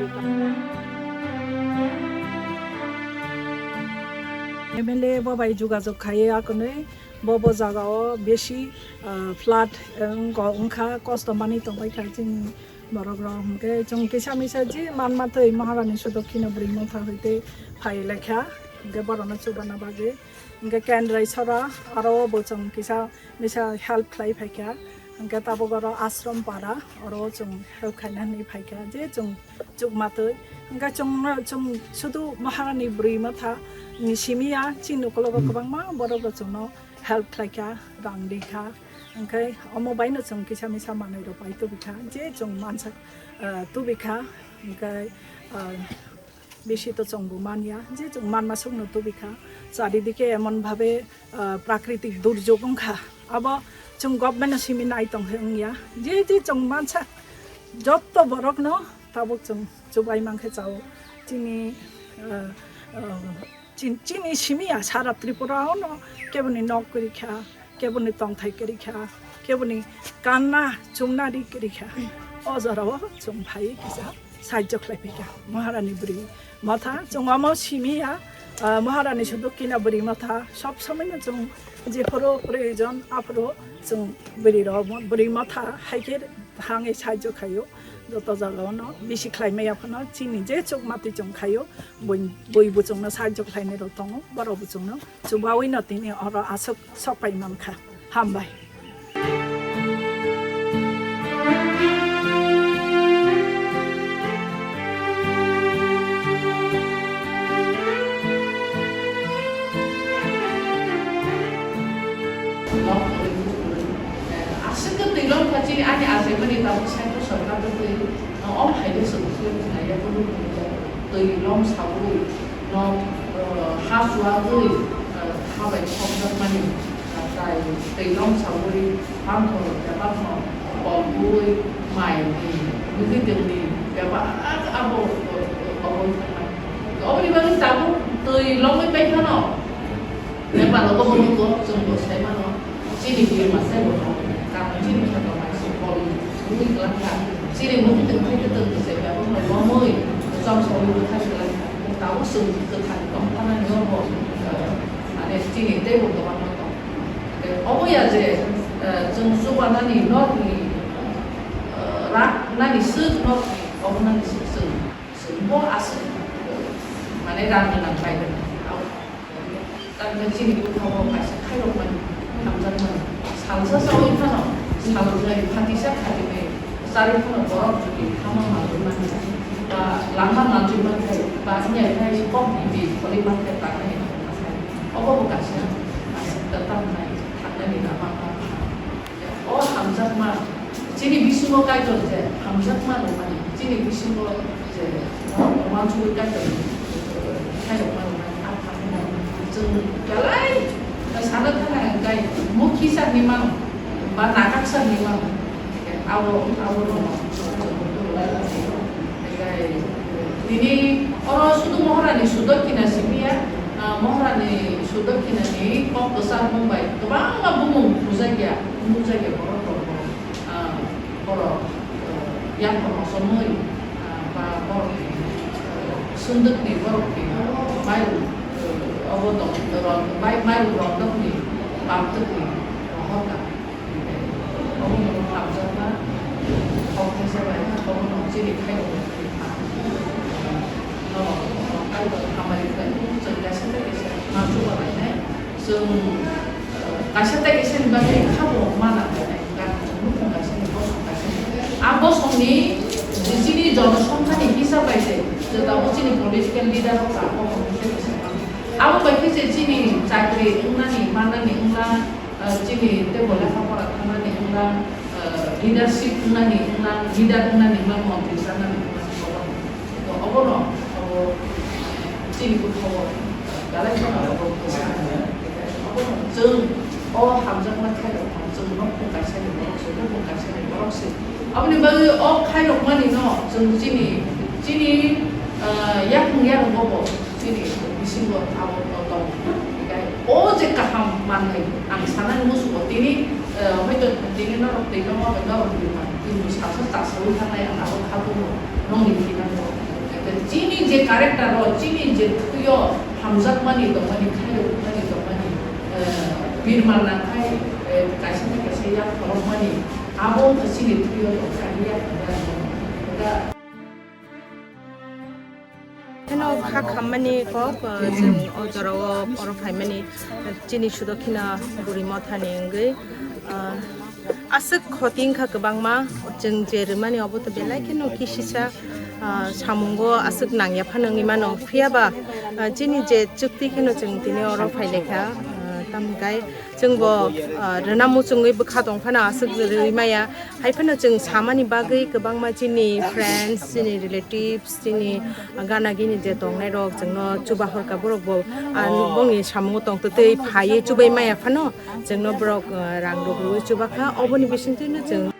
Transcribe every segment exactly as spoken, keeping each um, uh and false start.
M L A bo bai jogajog khaiwi akonwi bo, bo jagao besi, ah, flood, eh, wngkha, wngkha, kosto manwi tongbai kha chini borok rok. Hwnkhe chwng kisa misa je manma twi Maharani Sudakkina bwrwi motha hoite phai laikha, hwnkhe borokno chubana bagwi. Hwnkhe Kendrai sora aro bo chwng kisa misa help khlai phaikha, hwnkhe tabuk oro Ashram para oro chwng help khaina hinwi phaikha, je chwng chukmatwi. Hwnkhe chwngno, chwng sudu Maharani bwrwi motha ni simi ya, chini ukologo kwbangma borok rok chwngno help khlaikha, rang rikha, hwnkhe omo baino chwng kisa misa manwi rok pai tubikha, je chwng mansa, ah, tubikha, hwnkhe, ah, bisi to chwngbo manya, je chwng manma songno tubikha. Charidike emon bhabe, ah, prakritik durjog wngkha, abo chwng government no simi nai tongkhe wngya, je je chwng mansa jotto borokno tabuk chwng chubai mankhe chao. Chini, ah, ah, chin-, chini simi ya sara Tripura ono keboni nok kwrwi kha, keboni tongthai kwrwi kha, keboni kanna chumna ri kwrwi kha. O jorao chwng phai kisa sahajjo khlai phaikha Maharani bwrwi motha. Chwng omo simi ya, ah, Maharani Sudakkina bwrwi motha sob somoino chwng jephuru proyojon aphuru chwng bwrwi rok bwrwi motha hai khe thangwi sahajjo khaio. Joto jagao no bisi khlai maya phano chini je chukmatwi chwng khaio, bui, bui bo chwngno sahajjo khlainai rok tongo, borok bo chwngno chubawi no tini oro aswk sok pai mankha. Hambai. Aswk khe twi lom kha chini ani achaimani tabuk Central Sorkar twi, o hai de swk khlai khlai ya bono twi lom saui no, o, ha chuagwi, o, ha bai khokjakmani, o, tai twi lom saui panthor bebak no kolbui mai ni nugui tongni bebak abo, o, o, oboni bagwi tabuk twi lomwi pai phano. Nepal o bo nugo, chwng bo sai mano, chini bini masa bo no, karon chini kha tongnai se kol wngwi kwlangkha, chini mukti tongthai kwtwng se bebak no romwi, chomsa wi bwthai kwlangkha, tabuk chwng kwthang tongphana ni obo, eh, mane chini teibo kwbangma tong. Obo ya je, eh, chwng chubanani nokni, eh, rak nani swk nokni, obo nani swk chwng, chwng bo aswk, mane rang gwnang bai gwnang. Tamni chini bwkhao kaisa khairokmani, hamjakmani, salsa saui phano, salnwi phatisa khatinwi charwi phano borok jodi tamo manwi manya, ba langma manjui manthai, ba wngya khai kok bidi kholi manthai, tangnani manthai, obo bo kaisa, kaisa kwtal nai thangnani lama wngkha. O hamjakma, chini bisingo Kaitor je hamjakma rwmani, chini bisingo je uansugwi Kaitor khairokma rwmani, a khamung chwng belai sana thangna hwnkhe mukhi sakni mano ba nakak sakni mano, abo, abo rwmani. Tini oro sudu Moharani Sudakkina simi ya, ah, Moharani Sudakkinani kok kwchar mung bai kwbangma bumung bujakya, bujakya borok tongo, ah, borok, ah, yang kono somoi, ah, ba borok ni, ah, sunduk ni borok ni, ah, mai, ah, obo tong, ron, mai, mai rok rok ni, bam tuk ni, rohor ka. Obono hamjakma, kok kaisa bai, obono chini khairokma twi kha. Norok, norok kaitor hamari khlai, chwng kaisa tei kaisa ma chuba lainai. Chwng, eh, kaisa tei kaisa ni bagwi khabo ma nang lainai. Gan chwng nukhung kaisa ni, bosong kaisa ni. A bosong ni, chini jonosongkha ni hisab bai se, je tabuk chini political leader rok ba, obono tei kaisa ma. Abo bai khe je chini chakri wngnani, mannani wngna, ah, chini teibo lekha pora thangnani wngna, ah, leadership wngnani wngna, leader wngnani wngna, montri chanani wngna, obono, to obono, abo, chini bwkhao belai kheno abo bwsa, obono chwng o hamjakma khairokma chwng nokhung kaisa ni borok se, buphang kaisa ni borok se. Aboni bagwi o khairokmani no chwng chini, chini, ah, yakung yarwng o bo. Chini bisingo abo tong. Hinkhe o je kaham manwi ang sanani musugo tini, eh, hoito tini norok twi tongma bai norok ni man tini salsa ta saui thangnai ang abo khatungo nongni thinango. Chini je character o, chini je thwi o hamjakmani tongmani, khairokmani tongmani, eh, birma nangkhai, eh, kaisa na kaisa yak pholokmani, abo wngkha chini thwi o tongkha, yak pholokmani. Eno kha khammani kok, eh, chwng o jorao oro phaimani, eh, chini Sudakkina Buri Mothani wngwi, eh, aswk khoti wngkha kwbangma, chwng je rwmani obo to belai kheno kisisa, ah, samungo aswk nangya phano wngwi mano. Phiya ba, ah, chini je chukti kheno chwng tini oro phailaikha, ah, tamo khe chwngbo, ah, rwna muchungwi bwkha tong phano aswk rwwi maya. Hai phano chwng samani bagwi kwbangma chini friends, chini relatives, chini gana gini je tongnai rok chwngno chuba horkha, borok bo, ah, bongni samungo tongtwtwi phaiwi chubai maya phano chwngno borok, ah, rang rok rwwi chuba kha, oboni bisingtwino chwng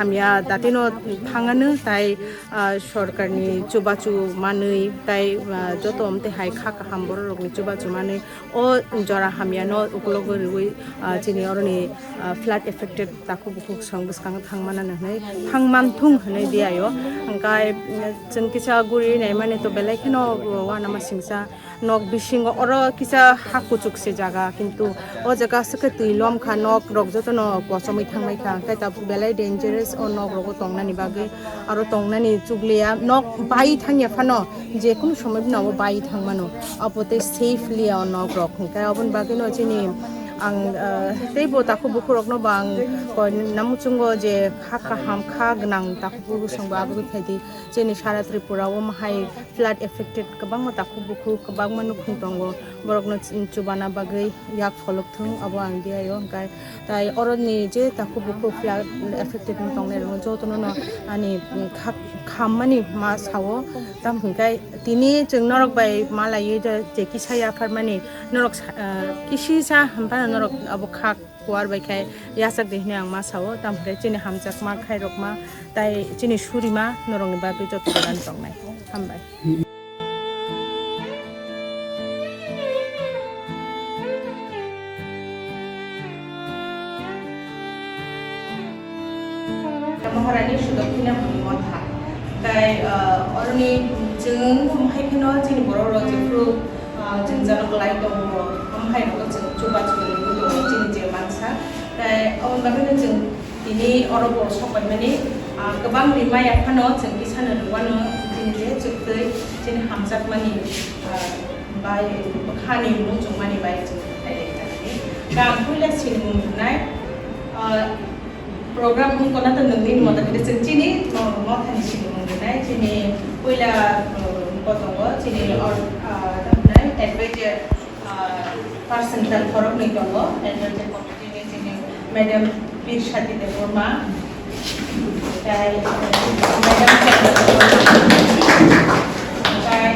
hamya datino thangano tai, ah, sorkarni chubachu manwi tai, ah, joto omte hai kha kaham bororokni chubachu manwi o jora hamyano ukulogo riwi, ah, chini oroni, ah, flood affected takhuk bukhuk song bwskango thangmana hwnwi thangmanthung hwnwi diyaio. Hwnkhe, mm, chwng kisa guri naimani to belai kheno uanama singsa. Nok bisingo oro kisa ha kuchuk se jaga, kintu o jaga aswk khe twi lom kha, nok rok jotono kochomwi thangbai kha, hwnkhe tabuk belai dangerous o nok rogo tongnani bagwi. Aro tongnani chukliya, nok bai thangya phano, je kunu somoi phano abo bai thangmano, abo tei safe liya o nok rok, hwnkhe aboni bagwino chini ang, ah, teibo takhuk bukhuk rokno bo ang koi namuchungo je kha kaham, kha gwnang takhuk bukhuk songbo aboni khaidi chini sara Tripura o mahai flood affected kwbangma takhuk bukhuk, kwbangma nukhung tongo, borokno ch-, chubana bagwi yak pholok thung, abo ang diyaio. Hwnkhe tai oroni je takhuk bukhuk flood affected wng tongnai rokno jotono no ani kha-, khammani ma sao, tamo hwnkhe tini chwng norok bai malaiwi je, je kisa yapharmani norok sa-, ah, kisisa hamphano norok abo kha kuar bai khe yachak di hwnwi ang ma sao, tamo hwnkhe chini hamjakma khairokma tai chini surima norokni bagwi joto jagani tongnai. Hambai. Maharani Sudakkina Buri Motha. Tai, ah, oroni chwng hai kheno chini borok rok jephru, ah, chwng jano kwlai tongo, omo hai rokno chwng chuba chuba nugwi tongo chini je mansa. Tai aboni bagwino chwng tini oro bo sok paimani, ah, kwbang rimaya phano chwng kisano rwano chini je chuktwi chini hamjakmani, ah, bai bwkhani muchungmani bai chwng phailaikha tini. Khe ang puila sinimung rwnai, ah, program wngkona to nwngni mota khe chwng chini mo-, mothani sinimung rwnai chini puila, ah, kotongo chini or, ah, tamo hwnai advisor, ah, person tal khoroknwi tongo, advisor committee ni chini Madam Birsati Debbarma, tai Madam Chandra Debbarma, tai,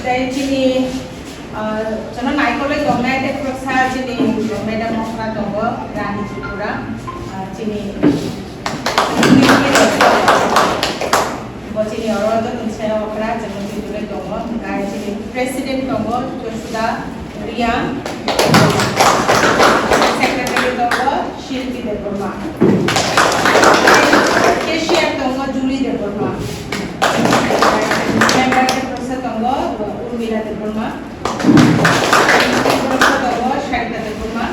tai chini, ah, jono naikolwi tongnai tei khoroksa chini Madam Mokhra tongo, Rani Tripura, ah, chini Bo chini oro joto ni saya okra, chwng twi twi tongo, hwnkhe chini president tongo, Josuda Reang, secretary tongo, Shilpi Debbarma, cashier tongo, Julie Debbarma, member ni professor tongo, Urmila Debbarma, tongo, Sarita Debbarma,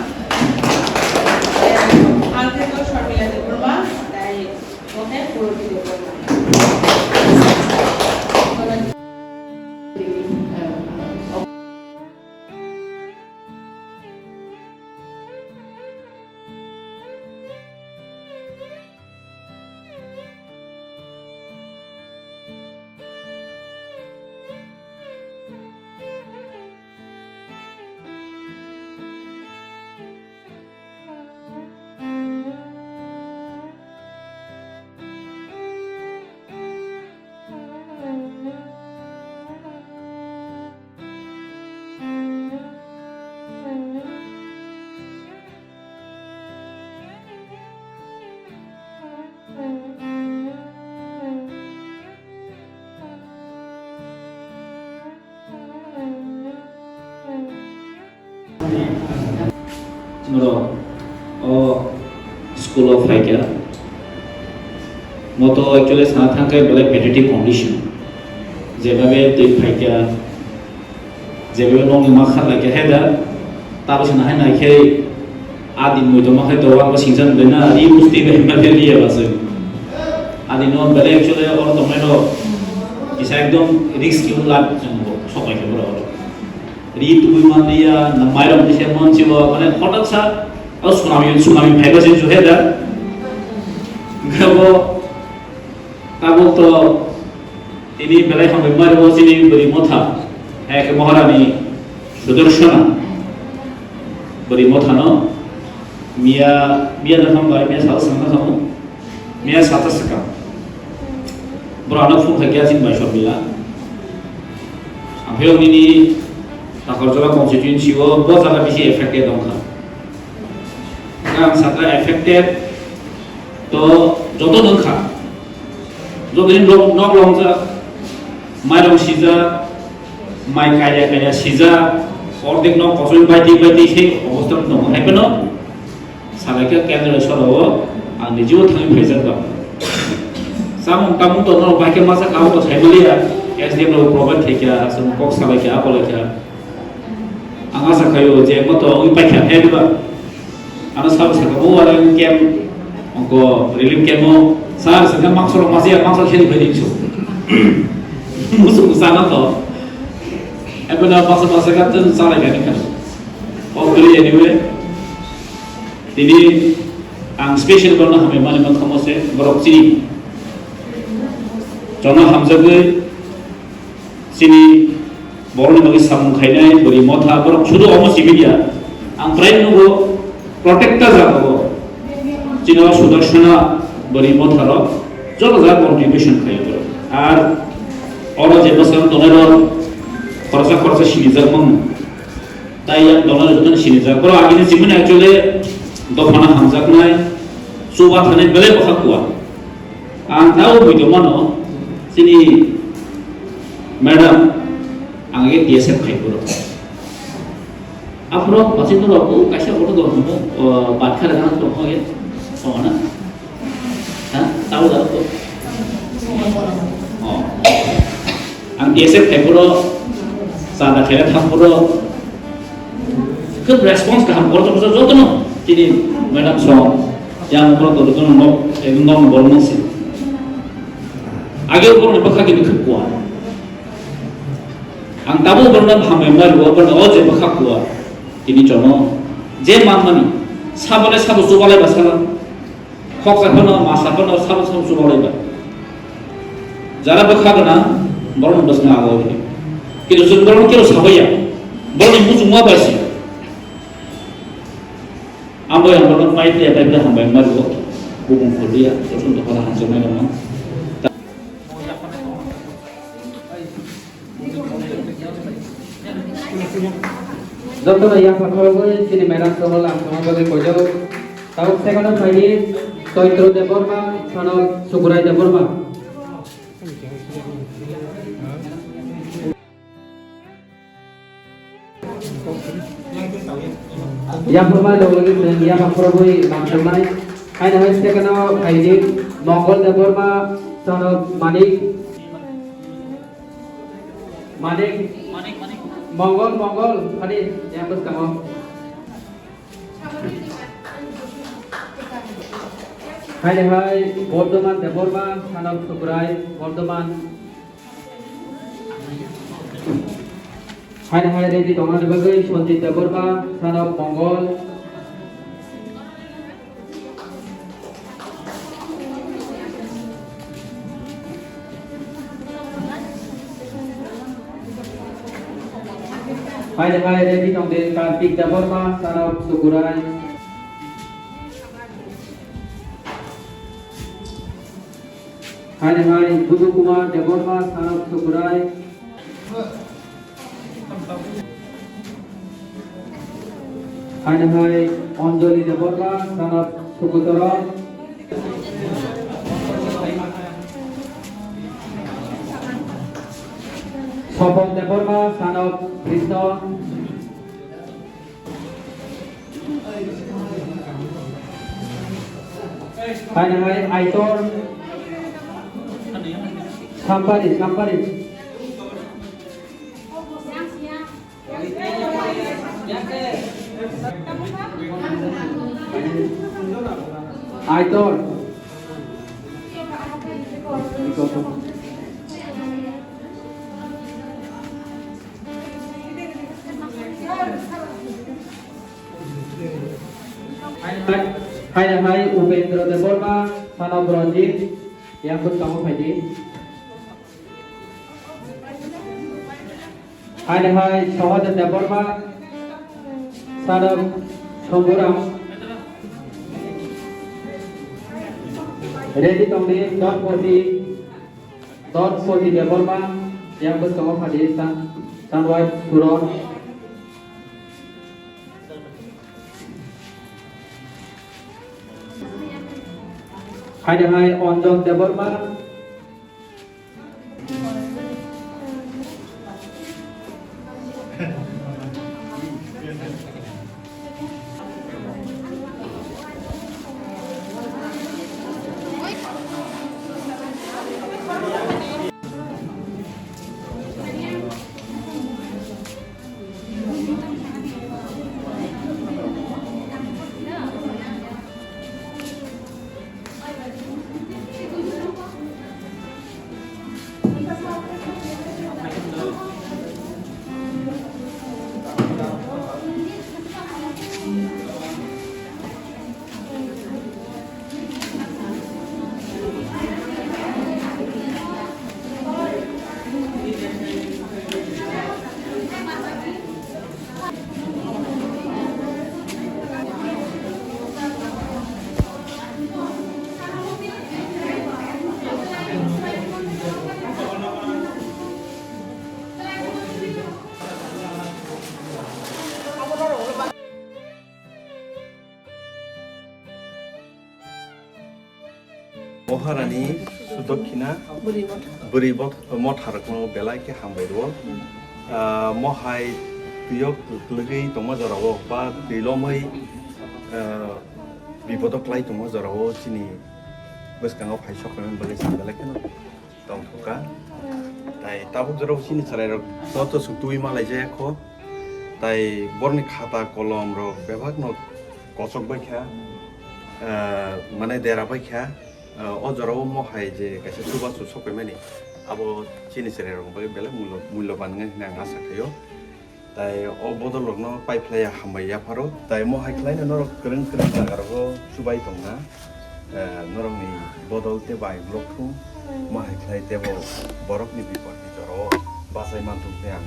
ang tongo, Sharmila Debbarma, tai Oke, puro video ko. Norok o school o phaikha, moto actually sana thangkhe belai pathetic condition, jebabe twi phaikha, jebabe nokni ma kha laikha, he da tabo sana hai naikhe a din muido ma khai to ang bo singsa nudai na ri musti bai ma khe liya ba se. A din no belai actually oro tongnai rok kisa ekdom risk yo lab jwngo sokai khe borok. Ri tubui manliya, na mairum tise mansiwa, mane hotak sa, o tsunami, tsunami phaiba se juhe da. Gabo, tabuk to, ini belai hambai mairum o chini bwrwi motha, hai khe Maharani Sudarshana, bwrwi motha no, miya, miya na hambai, miya sa, sa na hambai. Miya sata swkang. Borok ano phone khaikhe chini bai sor bila. Ang phiyok nini Takarjala constituency o bo jaga bisi affected wngkha. Ang sakha affected to joto wngkha. Joto ni nok, nok longjak, mairong sijak, mai kaya kaya sijak, ordek nok kochoi baiti baiti se obostha tongo. Hai phano Salai khe kendra sora o ang nijibo thangwi phaijak ba. Samung tamung to norok bai khe masa kha o to sai maliya, S D M rok provide khai kha, aswk kok salai kha, akolai kha. Ang asa khaio je moto wngwi paikha hai diba. Ano sabo sakha bo wara camp, ongko relief camp o sar sakha mangso rok masiya mangso kheli phai dikso. Musuk sana to. Ebo na masa masa kha tun salai kha ni kha. O kri anyway. Tini ang special borokno hambai mani mankha mo se, borok chini chongno hamjagwi chini borokni bagwi samung khainai bwrwi motha borok sudu omo simi ya. Ang prai nugo protector jaga o chini o Sudarsana bwrwi motha rok joto jaga contribution khaio borok. Ar oro je bwskango tongnai rok khoroksa khoroksa sinijak mano. Tai yang dona joto ni sinijak. Borok agini simani actually dophano hamjaknai, chuba thani belai bwkha kuwa. Ang tao buido mano, chini madam, ang ye T S F khai borok. Aphuru bachai norok bo kaisa auto dong mo, bat khare na tong ye, tong na. Ha? Tao da to. Oh. Ang T S F khai puro, sada khere thang puro. Khe response kaham kor to joto no. Tini madam song, yang puro to joto no, ekdom no bol no si. Age puro no bakha kini khukwa. Ang tabo borno hambai mai ruwa borno o je bakha kuwa. Tini jono je man mani. Sabole sabo chubalai basala. Khoksa phano, masa phano, sabo sabo chubalaiba. Jara bwkha gwnang, borokni bwskango abo hwnwi. Kintu chwng borokno kebo sabaiya. Borokni muchungma bai se. Abo yang borokno pai phiya, pai phiya hambai wngma rwo. Bumung khorliya, chwng tongkhorna hamjaknai rwma. Jotono yapha khorogwi chini madam soho lam thangna bagwi koijago. Tabuk second-o phaidi Choitro Debbarma, son of Sukurai Debbarma. Yapharma logi logi chwng yapha khorogwi lam thangnai. Haino hai second-o phaidi Mongol Debbarma, son of Manik. Manik. Mongol, Mongol, phani, yang bwskango. Hai de hai, Bordhoman Debbarma, son of Sukrai, Bordhoman. Hai de hai, ready tongna bagwi, Sanjit Debbarma, son of Mongol. Hai de hai, ready tong de, Kartik Debbarma, son of Sukurai. Hai de hai, Budu Kumar Debbarma, son of Sukurai. Hai de hai, Anjali Debbarma, son of Sukutorom. Sopon Debbarma, son of Krishna. Haino hai Aitor Sampari, Sampari. Aitor. Haino hai Upendra Debbarma, son of Ranjit, yang bwskango phaidi. Haino hai Sahoda Debbarma, son of Shambhuram. Ready tongdi, Dhanpati, Dhanpati Debbarma, yang bwskango phaidi, son, son wife Puron. Haino hai Anjan Debbarma. Moharani Sudokhina bwrwi bot-, motharokno belai khe hambai rwo. Ah, mohai twiyok kwlwgwi tongma jorao ba twi lomwi, ah, bipodo klai tongma jorao chini bwskango phai soknaimani bagwi chwng belai kheno tongthokha. Tai tabuk jorao chini chwrairok joto swk tubui malaijaya kho. Tai borokni khata kolom rok bebakno kochok bai kha, ah, mane dera bai kha. Ah, o jorao mohai je kaisa chubachu sokphaimani, abo chini chwrairokni bagwi belai mullo-, mulloban wngya hwnwi ang asa khaio. Tai o bodol rokno paiphlaiya hambai yapharo. Tai mohai khlaino norok kwrwng kwrwng jaga rogo chubai tongna. Eh, norokni bodol tei bai borok thung. Mohai khlai tebo borokni bipodni jorao bachai manthung tei ang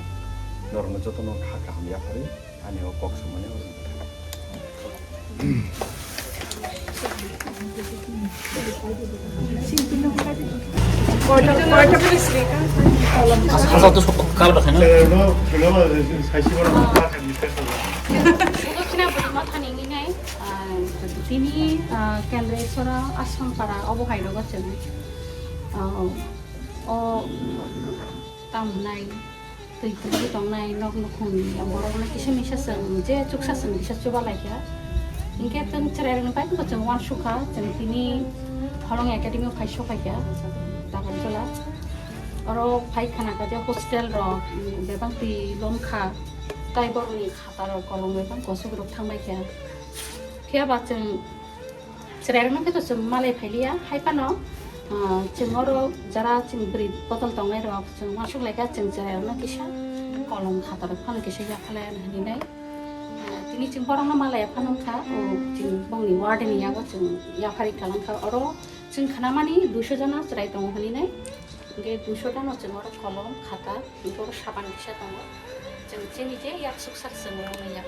norokno jotono kha kaham yapharwi ani o kok samani. Sudokhina bwrwi mothani wngwi nai, ah, tini, ah, Kendreshwara Ashram Para obo hai rogo chwng, ah, o tamo nai. Twi kwrwi tongnai nok nukhungni borokno kisa misa chwng je chuksa chwng kisa chuba lai kha. Hinkhe chwng chwrairokni bai bo chwng uansukha, chwng tini Holong Academy o phai sokphaikha Takarjala. Oro phai khana kha je hostel rok bebak twi lom kha, tai borokni khata rok kolom bebak kosok rok thang bai kha. Phiya ba chwng Chwrairokno khe to chwng malai phailiya, hai phano, ah, chwng oro jara chwng bwrwi bodol tongnai rok chwng uansuk lai kha, chwng chwrairokno kisa kolom khata rok phano kisa yaphalai hinwi nai. Ah, tini chwng borokno malai phano wngkha, o chwng bongni warden ni yago chwng yapharwi kalang kha, oro chwng khnamani duiso jona chwrai tongo hinwi nai. Hinkhe duiso jona chwng oro kolom khata, hinkhe oro sapan kisa tongo. Chwng chini je yak suksak chwng romwi ya.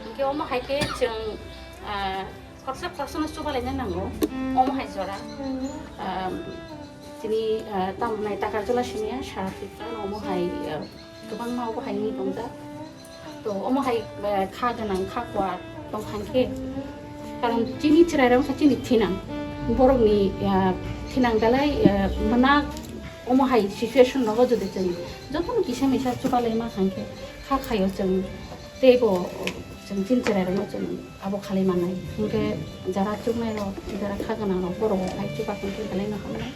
Hinkhe omo hai khe chwng, ah, Khoroksa khoroksano chubalaina nango, omo hai jora. Ah, chini, ah, tamo nai Takarjala simi ya, sara Tripura no omo hai, ah, kwbangma obo hai wngwi tongjak. To omo hai, ah, kha gwnang, kha kuar tong kha khe. Karon chini chwrairok wngkha chini thinang. Borokni, ah, thinang belai, ah, mwnakma omo hai situation rogo jodi chwng jotono kisa misa chubalai ma kha khe kha khaio chwng teibo Chwng chini chwrairokno chwng abo khalai mannai. Hinkhe jara chuknairok, jara kha gwnangrok, borok bo phai chubakhung khe belai no hamnai.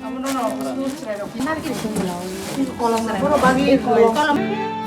Abo no no, chwrairok. Kolom. Kolom.